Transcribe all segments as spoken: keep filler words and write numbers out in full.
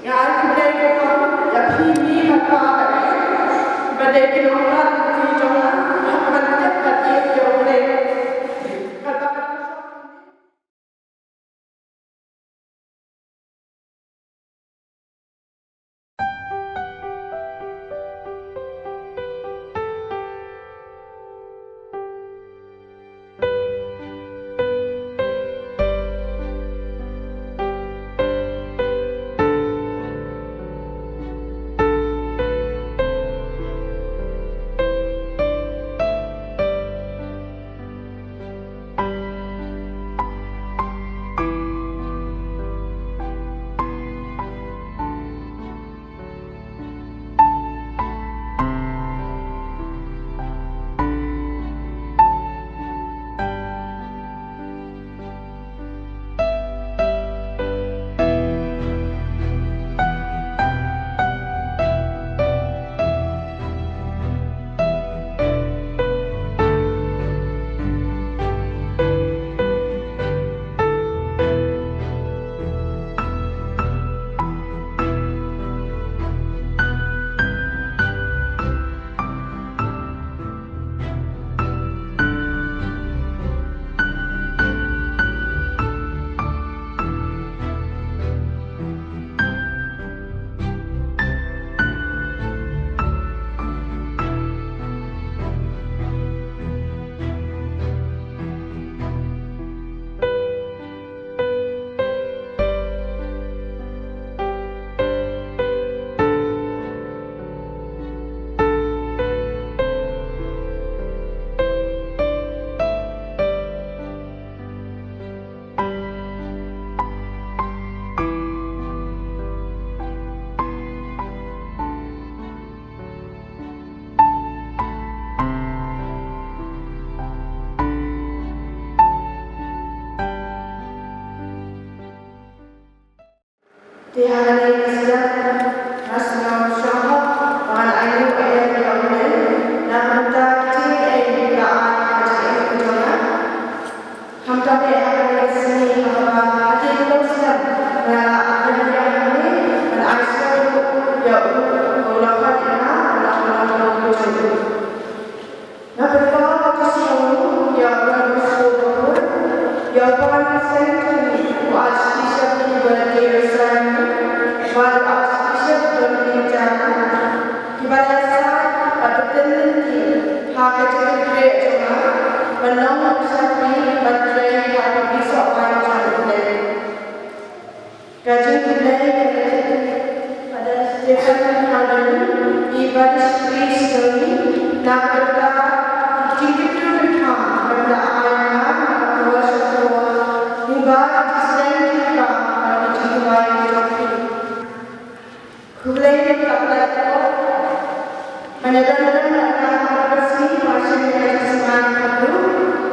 Nga ai khublei kyrpang ïa phi mei bad pa bad ei ba dei ki nongrwai ki jong nga, ban tep bad ïeit ïa U Blei. Te ha kane ka step nga sngewsarong ba ngan ai nguh ïa U Blei na ka bynta ki jingïeit ba u la ai ha ka jingim ka jong nga. Khamtam eh ha kane ka sngi ha kaba hadien ka step nga la ïa hangne ban ai sngewthuh ïa u ba u la khot ïa nga ban long ka jong u. Nga pynpaw ka jingsngewnguh ïa u Don Bosco Bakhuid, ïa u Primary Secretary u Archbishop Hubert K. Basaiawmoit, bad u Archbishop Dominic Janneh, kiba la ïasaid bad pynlong ki ha ka jingkyrkhu jong nga ban long u shakri bad trei ha ka bishop jong U Blei. Ka jingkhublei ka la leit Father Stephen Harding, i parish priest jong ngi, na ka bynta ka jingkyntu kyntham kaba la ai ïa nga na ka por sha ka por, lyngba ka jingsdang jingkyrpad bad ka jingduwai ka jong phi. Khublei ka la leit Mynta don don na ka ka sngi ba shin ïa ka sngewbha ka bru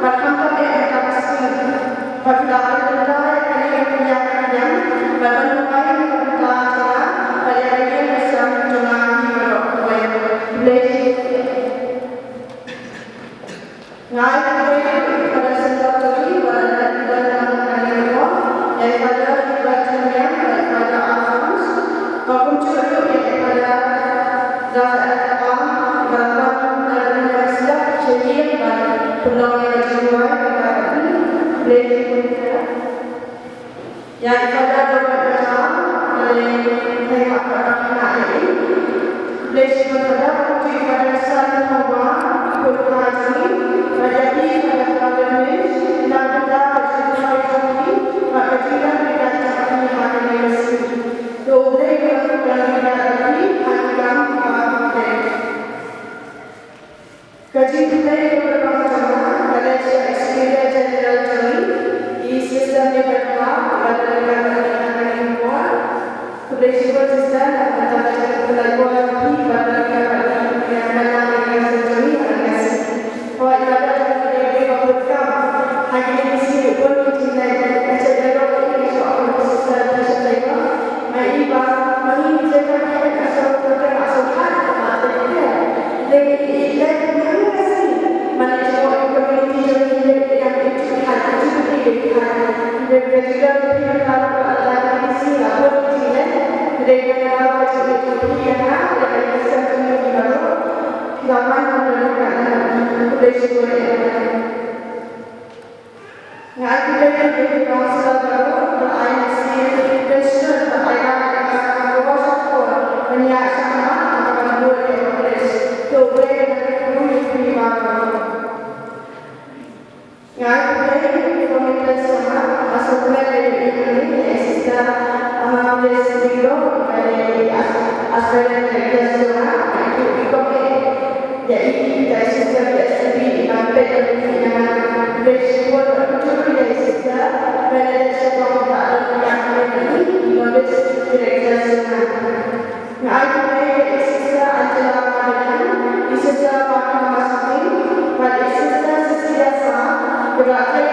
ba khamtam ïa ka sngi ba ka la ka bynta ïa ka ïa ka ïa ka ïa ba don don ïa ka bynta jong nga ba ïa ka ïa ka sam jong nga hi ba dok ba ïa ka blei. Nga ai khublei ïa i Father Sendok Jong i ba la dep don lang ha kane ka por, ïa i Father Hubert Thymiang bad i Father Alphonse, ba kumjuh ruh ïa i Father Raphael Tpang ba la wan na ka bynta ka step sha ïing ban pynlong ïa ka jingduwai. Khublei shibun. Ïa i Father Robert Bajaj, ba la ïeng ha ka khynnah ïa i. Khublei shibun Father, kumjuh i Father San Thongwa, i khun kpa jong ngi, bad ïa phi Father Robert Mej, na ka bynta ka jingduwai jong phi, bad ka jingdon ryngkat jong phi ha kane ka sngi. To U Blei un pynlong ryngkat ïa phi ha ki kam kiba u dei. Ka jingkhublei kaba kyrpang jong nga ka leit sha i Secretary General jong ngi, i Sister Mary Bethma, ba la leit ha kane ka por. Khublei shibun Sister, na ka bynta ka jingkhublei jong phi ba la leit ha kane ka por. Hooid, lada jong ngi dei ba pyrkhat ha kine ki sngi, bun ki jingleit. Nga ai khublei ïa i Committee jong nga, nga sngewkmen ïa i Sister Amaryllis Lyngdoh, ïa i Aspirant Director jong nga, ïa i Sister S T B, ïa i Sister Bernadette Shetong, ïa i Director jong nga. Nga ai khublei ïa i Sister Angela Marliang, i Sister Fatima Masuddin, bad i Sister Cecilia Saha, kiba la